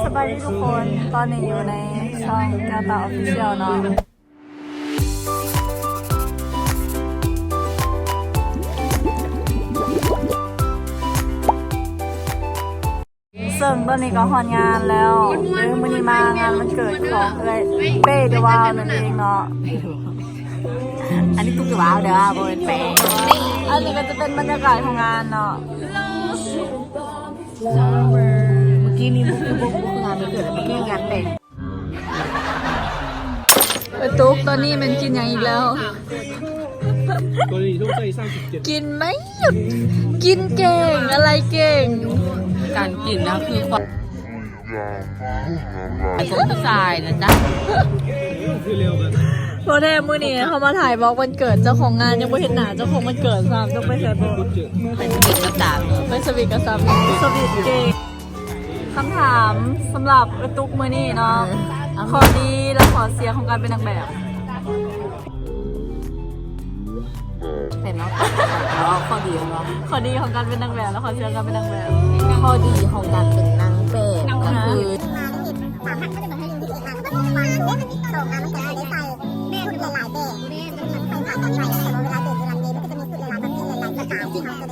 ສະບາຍດີທຸກຄົນ ຕອນນີ້ຢູ່ໃນຊ່ອງແກ້ວຕາ Official ເນາະ. ເຊິ່ງຕອນນີ້ກໍຮອດງານແລ້ວເດີ ມື້ນີ້ມາງານວັນເກີດຂອງເອື້ອຍເປ້ເດວາວນັ້ນເອງເນາະ. ອັນນີ້ຕຸກເດວາວເດີ ບໍ່ແມ່ນເປ້. ອັນນີ້ກໍຈະເປັນບັນຍາກາດຂອງງານເນາະ. ເມື່ອກີ້ນີ້ບໍ່ຄື ບໍ່ຄືງານວັນເກີດ ເມື່ອກີ້ງານແຕ່ງ. ເອີ ຕຸກ ຕອນນີ້ແມ່ນກິນຫຍັງອີກແລ້ວ? ກິນໄມ່ຢຸດ ກິນເກັ່ງ ອະໄລເກັ່ງ. ການກິນນະຄືຄວາມ ຂອງຜູ້ຊາຍນະຈ໊ະ. ບໍ່ແທ້ ມື້ນີ້ເຮົາມາຖ່າຍວລັອກວັນເກີດ ເຈົ້າຂອງງານຍັງບໍ່ເຫັນໜ້າເຈົ້າຂອງວັນເກີດຊ້ຳ. ຕ້ອງໄປໃສບໍ່? ໄປສະຫວີດກັບສາມີ ໄປສະຫວີດກັບສາມີ ສະຫວີດເກັ່ງ. ຄຳຖາມສຳລັບເອື້ອຍຕຸກມື້ນີ້ເນາະ ເອີ ຂໍ້ດີ ແລະ ຂໍ້ເສຍຂອງການເປັນນາງແບບ. ເປັນເນາະ ເອົາຂໍ້ດີເນາະ ຂໍ້ດີຂອງການເປັນນາງແບບ ແລະ ຂໍ້ເສຍຂອງການເປັນນາງແບບ. ຂໍ້ດີຂອງການເປັນນາງແບບກໍຄື ເຮົາໄດ້ງານຢູ່ລັນເວ ມັນເປັນຄວາມຝັນທີ່ແບບຜູ້ຍິງຫຼາຍໆຄົນ ອາດຈະບໍ່ທຸກຄົນ ແຕ່ວ່າຜູ້ຍິງຫຼາຍໆຄົນຝັນວ່າຢາກງານຢູ່ລັນເວ ແບບເສີບສາວ ຢາກເປັນນາງພ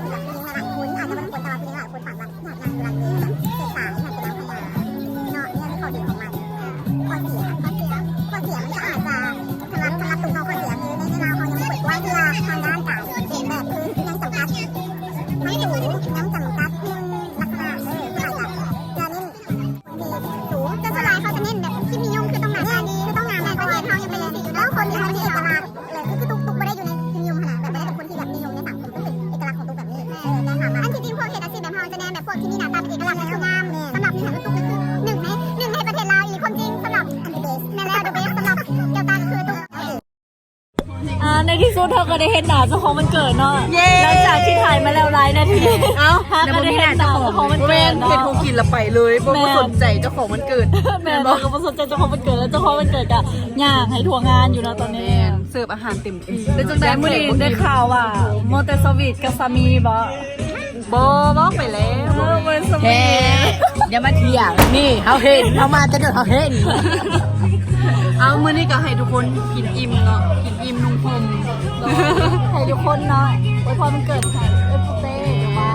ະຍາເນາະ. ນີ້ຄືຂໍ້ດີຂອງມັນ. ຂໍ້ເສຍ ຂໍ້ເສຍ ຂໍ້ເສຍມັນກໍອາດຈະ ສຳລັບ ສຳລັບຕົວເຮົາ ຂໍ້ເສຍຄືໃນລາວເຮົາຍັງບໍ່ເປີດກວ້າງເທື່ອ ທາງດ້ານການເປັນນາງແບບ ຄືຍັງຈຳກັດ ທັງສູງ ຍັງຈຳກັດ ຍັງລັກສະນະ ເອີ ຫຼາຍຢ່າງ ຈະເນັ້ນ ທີ່ສູງ ແຕ່ສ່ວນຫຼາຍເຂົາຈະເນັ້ນແບບທີ່ນິຍົມ ຄືຕ້ອງໜ້າຕາດີ ຄືຕ້ອງງາມ ແບບປະເທດເຮົາຍັງເປັນຈັ່ງຊີ້ຢູ່ເນາະ. ຄົນທີ່ເຮົາເປັນເອກະລັກ ແລະ ຄື ຄືຕຸກ ຕຸກບໍ່ໄດ້ຢູ່ໃນ ທີ່ນິຍົມຫັ້ນນະ ແບບບໍ່ໄດ້ເປັນຄົນທີ່ແບບນິຍົມໃນສັງຄົມ ຕ້ອງເປັນເອກະລັກຂອງຕຸກແບບນີ້. ເອີ ແຕ່ຖາມວ່າ ອັນທີ່ຈິງພວກເຮັດອາຊີບແບບເຮົາຈະແນມແບບພວກທີ່ມີໜ້າຕາເປັນເອກະລັກ ແລະ ຄືງາມ ສຳລັບໃນສັງຄົມ ກໍຄືໜຶ່ງໃນ ໜຶ່ງໃນປະເທດລາວ ອີກຄວາມຈິງສຳລັບ ແມ່ນແລ້ວ the best ສຳລັບແກ້ວຕາ ກໍຄືຕຸກ. ອ່າ ໃນທີ່ສຸດເຮົາກໍໄດ້ເຫັນໜ້າເຈົ້າຂອງວັນເກີດເນາະ ເຢ້ ຫຼັງຈາກທີ່ຖ່າຍມາແລ້ວຫຼາຍນາທີ. ເອົ້າ ເຮົາກໍໄດ້ເຫັນໜ້າເຈົ້າຂອງວັນເກີດເນາະ. ບໍ່ແມ່ນເຮັດຫົວກິນລະໄປເລີຍ ບໍ່ ບໍ່ສົນໃຈເຈົ້າຂອງວັນເກີດ. ແມ່ນ ແມ່ນບໍ່? ເຮົາກໍບໍ່ສົນໃຈເຈົ້າຂອງວັນເກີດ ແລ້ວເຈົ້າຂອງວັນເກີດກໍຍ່າງໃຫ້ທົ່ວງານຢູ່ເນາະຕອນນີ້. ແມ່ນ ເສີບອາຫານເຕັມທີ່. ເປັນຈັ່ງໃດມື້ນີ້ ໄດ້ຂ່າວວ່າມົວແຕ່ສະຫວີດກັບສາມີບໍ? ບໍ່ ເວົ້າໄປແລ້ວ. ເອີ ບໍ່ແມ່ນສະຫວີດ ແທ້ ຢ່າມາຖຽງ ນີ້ເຮົາເຫັນ ເຮົາມາແຕ່ດົນເຮົາເຫັນ. ເອົາ ມື້ນີ້ກໍໃຫ້ທຸກຄົນກິນອີ່ມເນາະ ກິນອີ່ມນຸ່ງຫົ່ມ ໃຫ້ທຸກຄົນເນາະ ອວຍພອນວັນເກີດໃຫ້ເອື້ອຍປູເປ້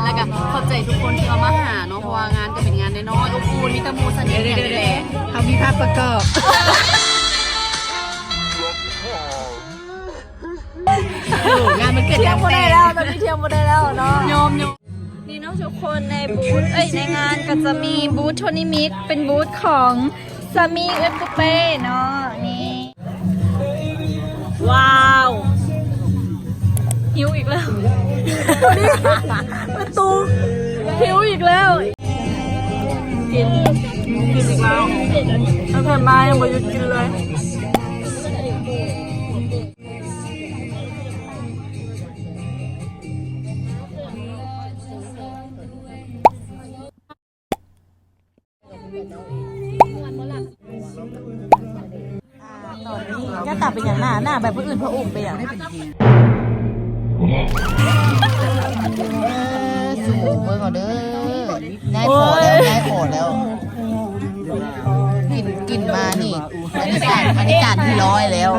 ແລ້ວກໍຂອບໃຈທຸກຄົນທີ່ເອົາມາຫາເນາະ ເພາະວ່າງານກໍເປັນງານນ້ອຍໆ ອົບອຸ່ນ ມີແຕ່ໝູ່ສະໜິດ ເຮົາມີພາບປະກອບ. ໂອ້ ງານມັນເກີດ ຖຽງບໍ່ໄດ້ແລ້ວ ຕອນນີ້ຖຽງບໍ່ໄດ້ແລ້ວເນາະ ຍອມ ຍອມ. ນີ້ເນາະທຸກຄົນ ໃນບູດ ເອີຍ ໃນງານກໍຈະມີບູດໂທນີມິກ ເປັນບູດຂອງສາມີເອື້ອຍປູເປ້ເນາະ. ນີ້ ວ້າວ ຫິວອີກແລ້ວ ປະຕູ ຫິວອີກແລ້ວ. ກິນ ກິນອີກແລ້ວ ຕັ້ງແຕ່ມາຍັງບໍ່ຢຸດກິນເລີຍ. ຕອນນີ້ແກ້ວຕາເປັນຫຍັງ? ໜ້າ ໜ້າແບບຜູ້ອື່ນພະອົງເປັນຫຍັງ? ເອີ ສູງເບິ່ງເອົາເດີ ຍາຍຂໍແລ້ວ ໂອ້ຍ ຍາຍຂໍແລ້ວ. ກິນ ກິນມານີ້ ອັນນີ້ຈານ ອັນນີ້ຈານທີຮ້ອຍແລ້ວ.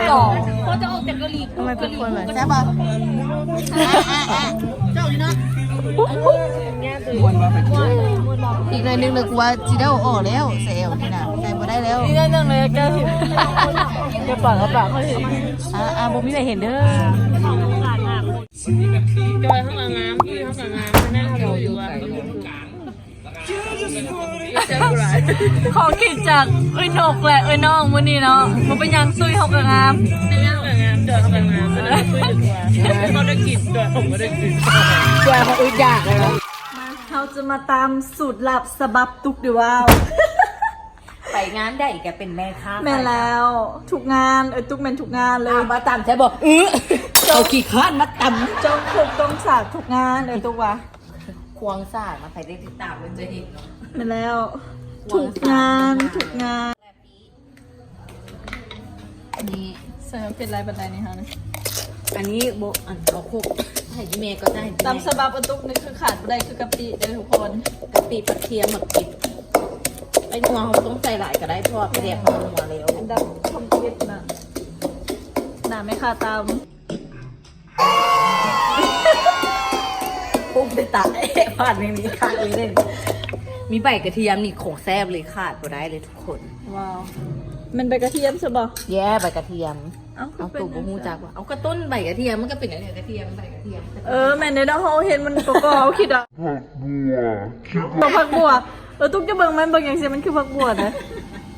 ສອງ ທຳໄມເປັນຄົນແບບ ແຊບບໍ່? ອີກໜ້ອຍໜຶ່ງເລີຍ ກູວ່າຊິໄດ້ເອົາອອກແລ້ວ ໃສ່ແອວນີ້ນະ ໃສ່ບໍ່ໄດ້ແລ້ວ. ອີກໜ້ອຍໜຶ່ງເລີຍ ແກ້ວ ຢ່າປາກ ເອົາປາກເຂົາເຫັນ. ອ່າ ອ່າ ບໍ່ມີໃຜເຫັນເດີ. ຈອຍເຮົາກໍງາມ ເຮົາກໍງາມ ແມ່ນເຮົາຢູ່ວ່າ ຂໍກິນຈາກເອື້ອຍນົກ ແລະ ເອື້ອຍນ້ອງມື້ນີ້ເນາະ. ບໍ່ເປັນຫຍັງ ຕຸ້ຍເຮົາກໍງາມ ເຮົາກໍງາມ ຈອຍເຮົາກໍງາມ ເຮົາໄດ້ກິນ ຈອຍເຮົາບໍ່ໄດ້ກິນ ຈອຍເຮົາອຶດຢາກເລີຍ. ມາ ເຮົາຈະມາຕາມສູດລັບສະບັບຕຸກເດວາວ. ໄປງານໃດກໍເປັນແມ່ຄ້າ. ແມ່ນແລ້ວ ທຸກງານ ເອີ ຕຸກແມ່ນທຸກງານເລີຍ. ອ່າ ມາຕາມໃຊ່ບໍ່? ອື ເຂົາຂີ້ຄ້ານມາຕຳ ຈ້ອງຄົກຈ້ອງສາກທຸກງານ ເອີ ຕຸກວ່າ ຄວາງສາກນະ ໃຜໄດ້ຕິດຕາມກໍຈະເຫັນເນາະ. ແມ່ນແລ້ວ ຄວາງສາກ ທຸກງານ ທຸກງານ. ອັນນີ້ໃສ່ມາເຜັດຫຼາຍປານໃດນີ້ເຮົານະ? ອັນນີ້ບໍ່ ອັນເອົາຄົກ ໃຫ້ອີ່ແມ່ກໍໄດ້ ຕຳສະບັບອາຕຸກນີ້ຄືຂາດບໍ່ໄດ້ຄືກະປິເດີທຸກຄົນ ກະປິ ກະທຽມ ໝາກປິດ ແປ້ງນົວເຮົາບໍ່ຕ້ອງໃສ່ຫຼາຍກໍໄດ້ ເພາະວ່າປາແດກເຮົານົວແລ້ວ ອັນດັບທຳອິດນະ ໜ້າແມ່ຄ້າຕຳ ປຸ້ມໄປຕາຍ ພາດແນວນີ້ຄັກເລີຍເດ້ ມີໃບກະທຽມນີ້ຂອງແຊບເລີຍ ຂາດບໍ່ໄດ້ເລີຍທຸກຄົນ ວ້າວ ແມ່ນໃບກະທຽມຊະບໍ່? ແຍ່ ໃບກະທຽມ ເອົ້າ ເອົາ ຕູ້ບໍ່ຮູ້ຈັກວ່າ ເອົາ ກະຕົ້ນໃບກະທຽມ ມັນກະເປັນອັນນີ້ ກະທຽມ ໃບກະທຽມ ເອີ ແມ່ນເດ້ເນາະ ເຮົາເຫັນມັນກໍ ກໍເຮົາຄິດວ່າ ຜັກບົວ ເອີ ຕຸກຈະເບິ່ງ ມັນເບິ່ງຈັ່ງຊີ້ ມັນຄືຜັກບົວນະ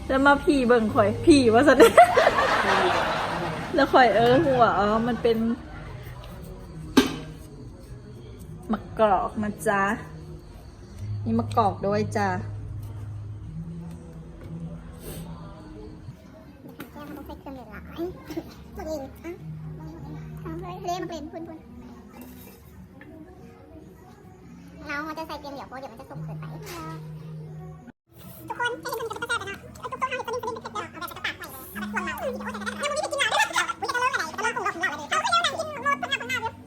ແຕ່ມາຜີເບິ່ງຂ້ອຍ ຜີວ່າຊັ້ນ ແລ້ວຂ້ອຍ ເອີ ຮູ້ວ່າ ອໍ ມັນເປັນໝາກກອກນະຈ໊ະ ມີໝາກກອກດ້ວຍຈ້ະ. ແກ້ວເຮົາບໍ່ໃສ່ເຄື່ອງຫຼາຍໆ ໝາກເລັ່ງ ເອີ ເດ້ ໝາກເລັ່ງ ພຸ້ນໆ ເຮົາ ເຮົາຈະໃສ່ພຽງດຽວ ເພາະວ່າດຽວມັນຈະສົ້ມເກີນໄປ ທຸກຄົນ ເຮັດໃຫ້ມັນເປັນຕາແຊບແລ້ວເນາະ ເອົາທຸກໂຕະເຮົານີ້ ຕົວນີ້ ຕົວນີ້ເຜັດໆ ເອົາແບບໃສ່ຕາກໄວ້ເລີຍ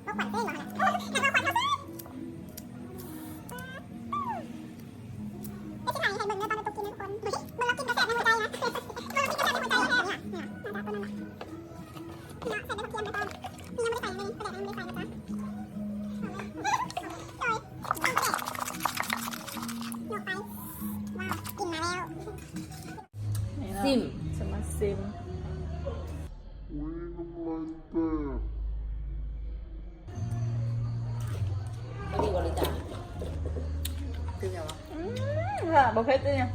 ເອົາແບບລວມເອົາ ເຮົາບໍ່ມີໄປກິນເຫຼົ້າເດີ ເຮົາບໍ່ໄດ້ເລີຍ ເຮົາບໍ່ກິນເຫຼົ້າເລີຍ ເຮົາກິນລົດເພິ່ນເຮົາບໍ່ເອົາເລີຍ ເຮົາກໍເອົານ້ຳກິນລົດເພິ່ນເຮົາບໍ່ເອົາເລີຍ ເຮົາຂວັນເຮົາຊື້ ເຮັດຊິຖ່າຍໃຫ້ເບິ່ງເດີ ຕອນຕຸກກິນນະທຸກຄົນ ດູຊິ ເບິ່ງລາວກິນກະແຊບໃນຫົວໃຈນະ ເບິ່ງລາວກິນກະແຊບໃນຫົວໃຈແທ້ນີ້ນະ ໜ້າຕາຕົວນັ້ນນະ ເນາະ ໃສ່ໄປພວກກຽມໄປຕອນ ນີ້ຍັງບໍ່ໄດ້ໃສ່ເລີຍ ປາແດກຍັງບໍ່ໄດ້ໃສ່ນະຈ໊ະ ໂອ້ຍ ຍກໄປ ວ້າວ ກິ່ນມາແລ້ວ ຊິມ ຈະມາຊິມ ໂອ້ຍ ນ້ຳລາຍແຕກ ພໍດີບໍ່ລີຈ້າ ຄືຫຍັງວະ? ອືມ ລະບໍ່ເຜັດຕິຫຍັງ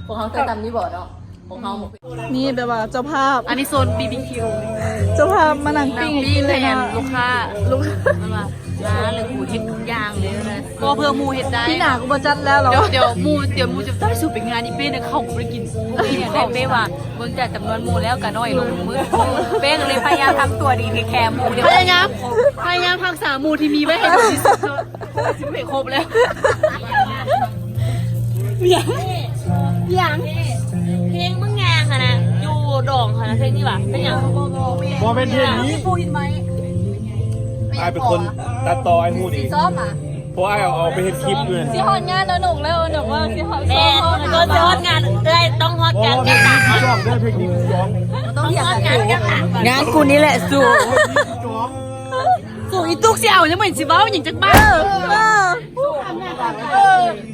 ພວກເຮົາເຄີຍຕຳນີ້ບໍ່ເນາະ ພວກເຮົາບໍ່ເຄີຍ ນີ້ແບບວ່າເຈົ້າພາບ ອັນນີ້ໂຊນບີບີຄິວ ເຈົ້າພາບມານັ່ງປີ້ງໃຫ້ກິນເລີຍເນາະ ລູກຄ້າ ລູກຄ້າ ເພິ່ນວ່າ ມາເລີຍ ກູເຮັດທຸກຢ່າງເລີຍນະ ບໍ່ເພື່ອໝູ່ເຮັດໄດ້ ປີໜ້າກູບໍ່ຈັດແລ້ວ ດຽວ ດຽວໝູ່ ດຽວໝູ່ຈະ ຕາຍ ສູໄປງານອີເວນ ເຂົາບໍ່ໄດ້ກິນ ເປ້ວ່າ ເບິ່ງຈາກຈຳນວນໝູ່ແລ້ວກະໜ້ອຍລົງມື້ ເປ້ກໍເລີຍພະຍາຍາມທຳຕົວດີແທ້ໆ ໝູ່ ພະຍາຍາມ ພະຍາຍາມຮັກສາໝູ່ທີ່ມີໄວ້ໃຫ້ດີທີ່ສຸດ ຊິໄປຄົບແລ້ວ ຫຍັງ ຫຍັງ ເພງມຶງຍ່າງຫັ້ນນະ ຢູ່ດອງຫັ້ນນະ ເພງນີ້ຫວາ ເປັນຫຍັງ ບໍ່ແມ່ນເພງນີ້ ປູຫີນໄມ້ ອ້າຍເປັນຄົນຕັດຕໍ່ ອ້າຍຮູ້ດີ ຊິຊ້ອມຫວາ? ເພາະອ້າຍເອົາ ເອົາໄປເຮັດຄລິບຢູ່ ຊິຮອດງານອານົງແລ້ວ ອານົງວ່າຊິຮອດ ແມ່ນ ກ່ອນຊິຮອດງານ ເອື້ອຍຕ້ອງຮອດການຈັດຕັ້ງ ເພງນີ້ກູຮ້ອງເດີ ເພງນີ້ກູຮ້ອງ ຕ້ອງຮອດການຈັດຕັ້ງ ງານກູນີ້ແຫຼະສູ ໂອ້ຍ ນີ້ກູຮ້ອງ ສູອີຕຸກຊິເອົາຫຍັງ ບໍ່ເຫັນຊິເວົ້າຫຍັງຈັກບາດ ເອີ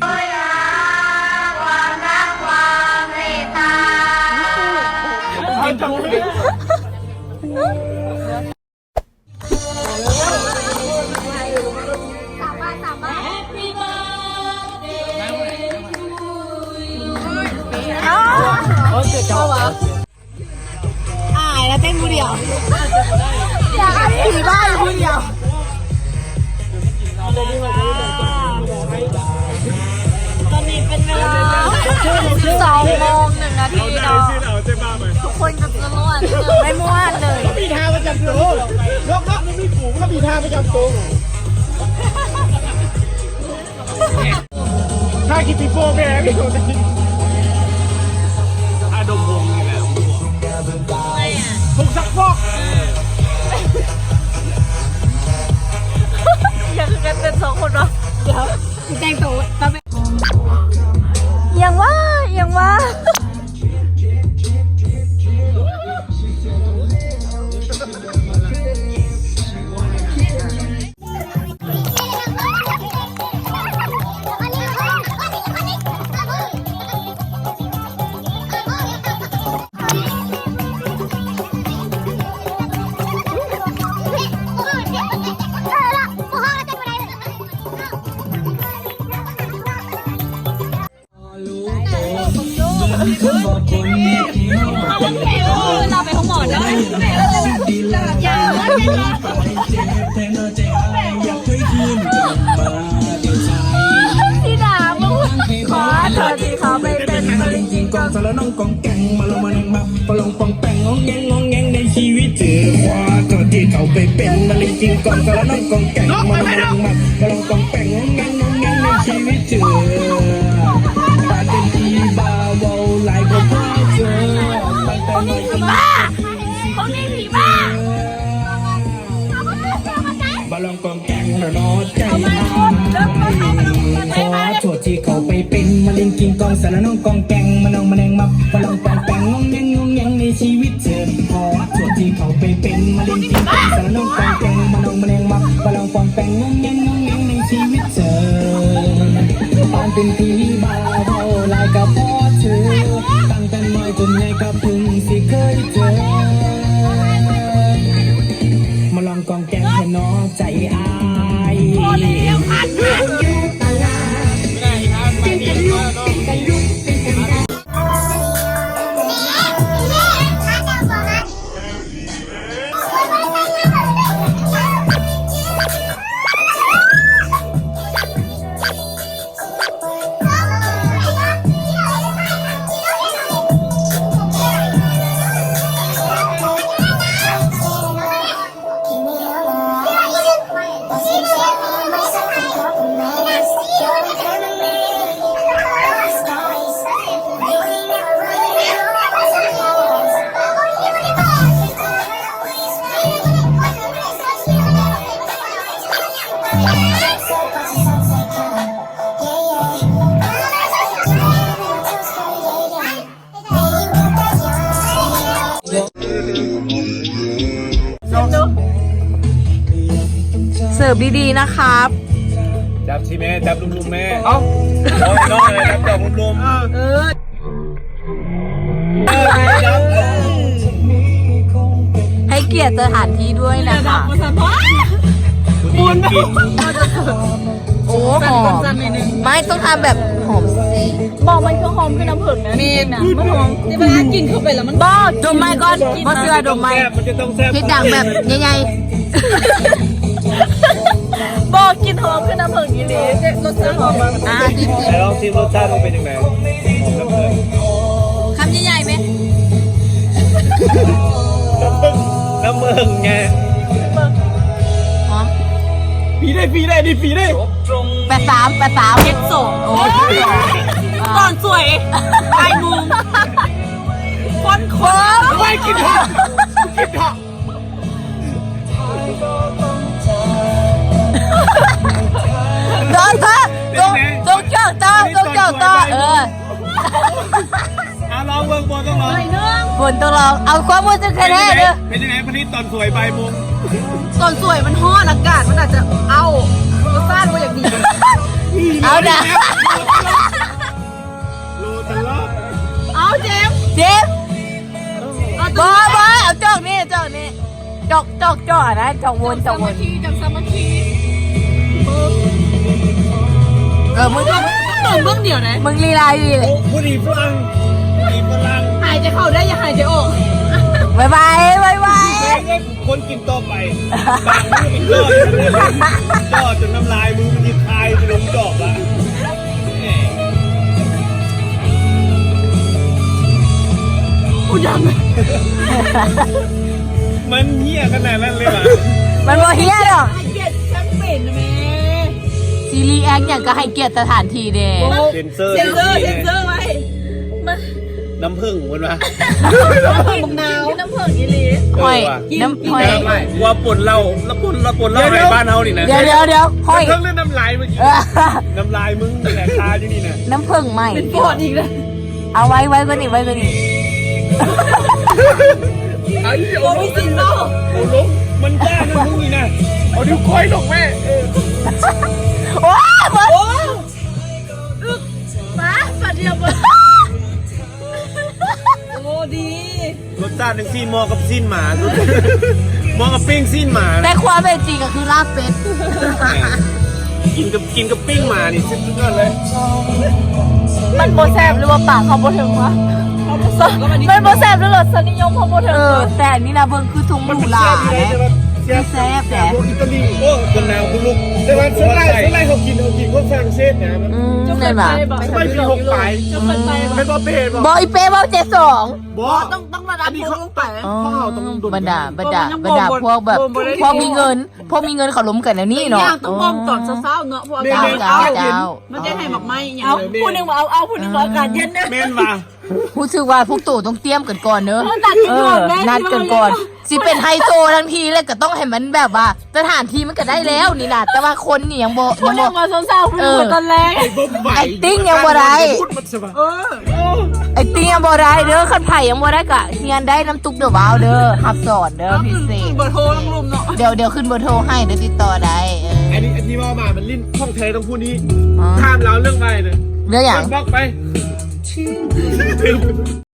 ເອີ ຄວາມຮັກຄວາມເມດຕາ ອາຍແລ້ວເຕັ້ນຜູ້ດຽວ ຢາກໃຫ້ຜີບ້າຢູ່ຜູ້ດຽວ. ຕອນນີ້ເປັນເວລາສິບສອງໂມງໜຶ່ງນາທີເນາະ ທຸກຄົນກໍຈະມ່ວນ ໄມ່ມ່ວນເລີຍ ເຂົາມີທ່າປະຈຳໂຕ ເນາະ ເນາະ ມັນມີປູ ເຂົາມີທ່າປະຈຳໂຕ ທ່າກິນປີໂປ້ແມ່ນີ້ ທ່າດົມວົງນີ້ແຫຼະ ຜົງຊັກຟອກ ເອີ ຢາກຄືກັນເປັນສອງຄົນເນາະ ດຽວ ແຕ່ງໂຕຕາແບບ ອີ່ຫຍັງວະ ອີ່ຫຍັງວະ? ຊິດ່າມຶງ ຂໍໂທດທີ່ເຂົາໄປເປັນມະເຮັງ ກອງສະລະນ້ອງກອງແກງ ມາລອງມານັ່ງມາ ປະລອງປອງແປງ ງອງແງງງອງແງງໃນຊີວິດເຈົ້າ ຂໍໂທດທີ່ເຂົາໄປເປັນມະເຮັງ ກິນກອງສະລະນ້ອງກອງແກງ ມາລອງມານັ່ງມາ ປະລອງປອງແປງ ງອງແງງງອງແງງໃນຊີວິດເຈົ້າ ປາເປັນທີ່ບ້າເວົ້າຫຼາຍກໍພໍເທື່ອ ຕັ້ງແຕ່ນ້ອຍກໍມີ ພວກນີ້ຜີບ້າ ພວກນີ້ຜີບ້າ. ແກງລະເນາະໃຈອ້າຍ ຂໍໂທດທີ່ເຂົ້າໄປເປັນມະເຮັງກິ້ງກອງ ສະລະນ້ອງກອງແກງ ມະນອງມະແນງມັບ ປະລອງປອງແປງ ງອງແງງງອງແງງໃນຊີວິດເທີ ຂໍໂທດທີ່ເຂົ້າໄປເປັນມະເຮັງກິ້ງກອງ ສະລະນ້ອງກອງແກງ ມະນອງມະແນງມັບ ປະລອງປອງແປງ ງອງແງງງອງແງງໃນຊີວິດເທີ ປານເປັນຜີບ້າເວົ້າຫຼາຍກໍພໍເທີ ຕັ້ງແຕ່ນ້ອຍຈົນໃຫຍ່ກໍເພິ່ງຊິເຄີຍເຈີ ມາລອງກອງ ແກງເທນອໃຈອ້າຍ เสิร์ฟดีๆ นะครับ จับสิแม่ จับลุ่มๆ แม่ เอ้า โอ้ยน้องเลยครับ จับลุ่มๆ เออ ให้เกียรติสถานที่ด้วยนะคะ ระดับประสาท คุณ โอ้ หอม ไม่ ต้องทำแบบหอมสิ บ่ มันคือหอมคือน้ำผึ้งนะ แม่นนะ มันหอม แต่เวลากินเข้าไปแล้วมัน บ่ ดมมาก่อน บ่เชื่อ ดมมา มันจะต้องแซ่บ เฮ็ดดังแบบใหญ่ๆ บ่ กลิ่นหอมคือน้ำผึ้งอีหลี รสชาติหอมมาก อ่า จริงๆ ไหนลองชิมรสชาติมันเป็นยังไง หอมน้ำผึ้ง คำใหญ่ๆ ไหม น้ำผึ้ง น้ำผึ้งไง หอม ฟรีได้ ฟรีได้ นี่ฟรีได้ แปดสาม แปดสาม เจ็ดสอง โอ้ย ตอนสวย บ่ายโมง คนๆ โอ้ย กินเถาะ กินเถาะ โดนเถาะ โดน โดนเจ้าต่อ โดนเจ้าต่อ เออ เอาลองเบิ่ง บ่ต้องลอง บ่ต้องลอง เอาความรู้สึกแท้ๆ เด้อ เป็นยังไง เป็นยังไง ผลิตตอนสวยบ่ายโมง ตอนสวยมันฮ้อน อากาศมันอาจจะ เอ้า รสชาติบ่อยากดี เอานะ โลตลอด เอาเจมส์ เจมส์ เอา บ่ บ่ เอาจอกนี่ จอกนี่ จอก จอก จอกอันนั้น จอกวน จอกวน จอกสามัคคี จอกสามัคคี เออ มึง ต้องดมเบิ่งเดียวนะ มึงลีลาอีหลี โอ้ ผู้ดีฝรั่ง ผู้ดีฝรั่ง หายใจเข้าได้ อย่าหายใจออก ไวๆ ไวๆ คนกินต่อไป ปากมึงเป็นยอด ยอดจนน้ำลายมึงมันคายไปลงจอกละ กูยัง มันเหี้ยขนาดนั้นเลยเหรอ มันบ่เหี้ยดอก ไอ้เกียรติแชมเปญนะแม่ ซีรีส์แอคหยังก็ให้เกียรติสถานที่แด่ เซ็นเซอร์ เซ็นเซอร์ เซ็นเซอร์ไว้ น้ำผึ้งเพิ่นว่า น้ำผึ้งนาว น้ำผึ้งอีหลี ห้อย เออว่ะ น้ำห้อย ว่าปนเหล้า แล้วปน แล้วปนเหล้า เดี๋ยว ในบ้านเฮานี่นะ เดี๋ยว เดี๋ยว เดี๋ยว ห้อย เรื่อง เรื่องน้ำลายเมื่อกี้ เออ น้ำลายมึงนี่แหละคาอยู่นี่นะ น้ำผึ้งใหม่ เป็นปอดอีกนะ เอาไว้ ไว้กว่านี้ ไว้กว่านี้ ไอ้เหี้ย โอ้ย จริงเปล่า โอ้ลง มันจ้านะมึงนี่นะ เอานิ้วก้อยลงแม่ เออ โอ้ย โอ้ มา มาเดียวเบิด โอ้ ดี รสชาติจังซี่เหมาะกับซี้นหมา เหมาะกับปิ้งซี้นหมา แต่ความเป็นจริงก็คือลาบเป็ด กินกับ กินกับปิ้งหมานี่สุดยอดเลย มันบ่แซ่บหรือว่าปากเขาบ่ถึงวะ มันบ่แซ่บหรือรสนิยมเขาบ่ถึง เออ แต่อันนี้นะเบิ่งคือทุงหรูหรานะ มันแซ่บอยู่เลย คือแซ่บแหละ พวกอิตาลี โอ้ คนหนาวคนลุก แต่ว่าส่วนหลาย ส่วนหลายเขากิน เขากิน ພວກຝຣັ່ງເສດນະ ອືມ ແມ່ນຫວາ? ໄປປີຫົກປາຍ ເຈົ້າເຄີຍໄປບໍ່? ແມ່ນບໍ່ເປ້ບໍ່? ບໍ່ ອີເປ້ເວົ້າເຈັດສອງ ບໍ່ ຕ້ອງ ຕ້ອງລະດັບ ອັນນີ້ເຂົາ ພວກລົງໄປ ເອີ ພວກເຮົາຕ້ອງດົນ ບັນດາ ບັນດາ ບັນດາພວກແບບ ພວກມີເງິນ ພວກມີເງິນເຂົາລົມກັນແນວນີ້ເນາະ ຕ້ອງເບິ່ງຕອນເຊົ້າໆເນາະ ເພາະອາກາດ ເຈົ້າ ເຈົ້າ ມັນຈະໃຫ້ໝາກໄມ້ອີ່ຫຍັງ ເອົາ ຜູ້ໜຶ່ງວ່າເອົາ ເອົາ ຜູ້ໜຶ່ງວ່າອາກາດເຢັນເດີ ແມ່ນວ່າ ຮູ້ສຶກວ່າພວກໂຕຕ້ອງຕຽມກັນກ່ອນເດີ ເອີ ນັດກັນກ່ອນ ຊິເປັນໄຮໂຊທັງທີແລ້ວກໍຕ້ອງໃຫ້ມັນແບບວ່າ ສະຖານທີ່ມັນກໍໄດ້ແລ້ວນີ້ນະ ແຕ່ວ່າຄົນນີ້ຍັງບໍ່ ຄົນຍັງບໍ່ ເອີ ຕອນແລກ acting ຍັງບໍ່ໄດ້ ເອີ acting ຍັງບໍ່ໄດ້ເດີ ຄັນໃຜຍັງບໍ່ໄດ້ກໍຮຽນໄດ້ນຳຕຸກເດີວາວເດີ ຮັບສອນເດີ ພິເສດ ເບີໂທລະລຸມເນາະ ດຽວ ດຽວຂຶ້ນເບີໂທໃຫ້ ດຽວຕິດຕໍ່ໄດ້ ເອີ ອັນນີ້ ອັນທີ່ເວົ້າມາມັນຫຼິ້ນຂອງແທ້ຕ້ອງຜູ້ນີ້ ອໍ ຖາມລາວເລື່ອງໄວເດີ ເລື່ອງຫຍັງ? ບລັອກໄປ ຕື່ມ.